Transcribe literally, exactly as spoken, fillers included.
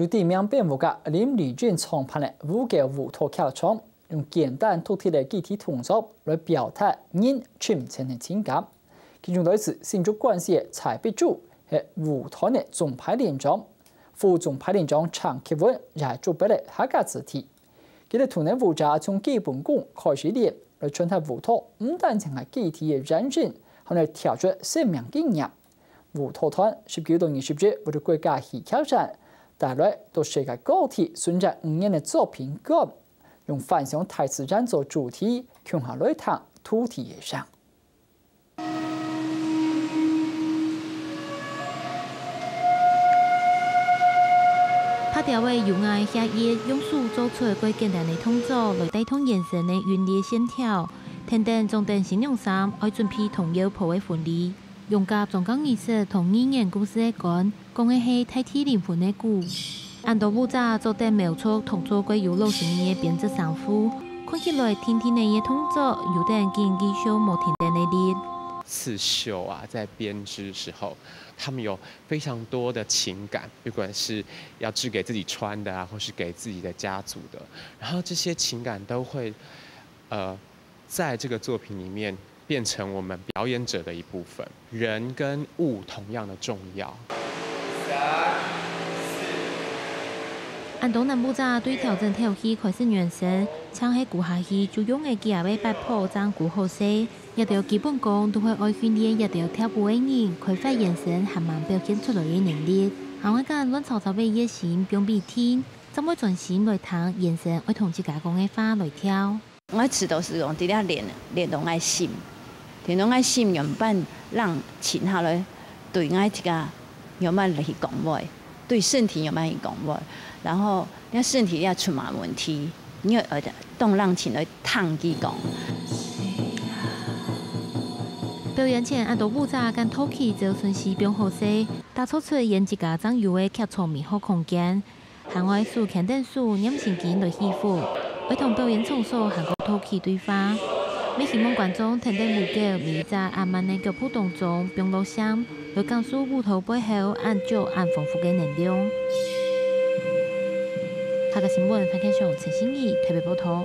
由知名編舞家林麗君創辦个烏狗舞蹈劇場，用簡單獨特个肢體動作來表達人深層个情感。其中來自新竹縣西个蔡碧珠係舞團个總排練長，副總排練長陳啟文也係竹北个客家子弟。佢等團个舞者從基本功開始練，來傳達舞蹈毋單淨係肢體个延伸，還係跳出生命經驗。舞蹈團十九到二十日會到國家戲劇院，帶來到世界各地巡展五年个作品館，用幻想大自然做主題，共下來聽土地个聲。 白鳥仔優雅个血液，用手做出過簡單个動作，來帶動圓身个韻律線條。跈等裝等新娘衫，愛準備童謠譜个婚禮。用甲宗教儀式同語言故事个管，講个係大地靈魂个故。恁多舞者做得描述同做過有老神味个編織衫褲，看起來定定仔个動作，有等緊繼續無停頓个力。刺繡啊，在编织的时候，他们有非常多的情感，不管是要织给自己穿的啊，或是给自己的家族的，然后这些情感都会，呃，在这个作品里面变成我们表演者的一部分。人跟物同样的重要。恁多男舞者對調整調戲開始原生，像係跍下去就用个幾下个八拍正跍好勢。這兜基本功都會愛訓練這兜跳舞个人開發圓身還吂表現出來个能力。還愛將亂糟糟个熱心放比定，正會專心來聽圓身愛同自家講个話來跳。 𠊎試著係講，佇咧練，練到𠊎心，練到𠊎心樣般，讓靜下來，對𠊎自家樣般來去講話，對身體樣般去講話，然後你身體也出嘛問題，你愛當冷靜來聽佢講。表演前，恁多舞者將道具照順序放好勢，打造出圓自家正有个劇場美學空間。 還愛手牽等手，拈心經來起伏，愛同表演場所還過道具對話。乜希望觀眾跈等舞狗每一隻恁慢个腳步當中放落心，來感受舞蹈背後恁足恁豐富个能量。客家新聞，潘建雄、陳信義特別報導。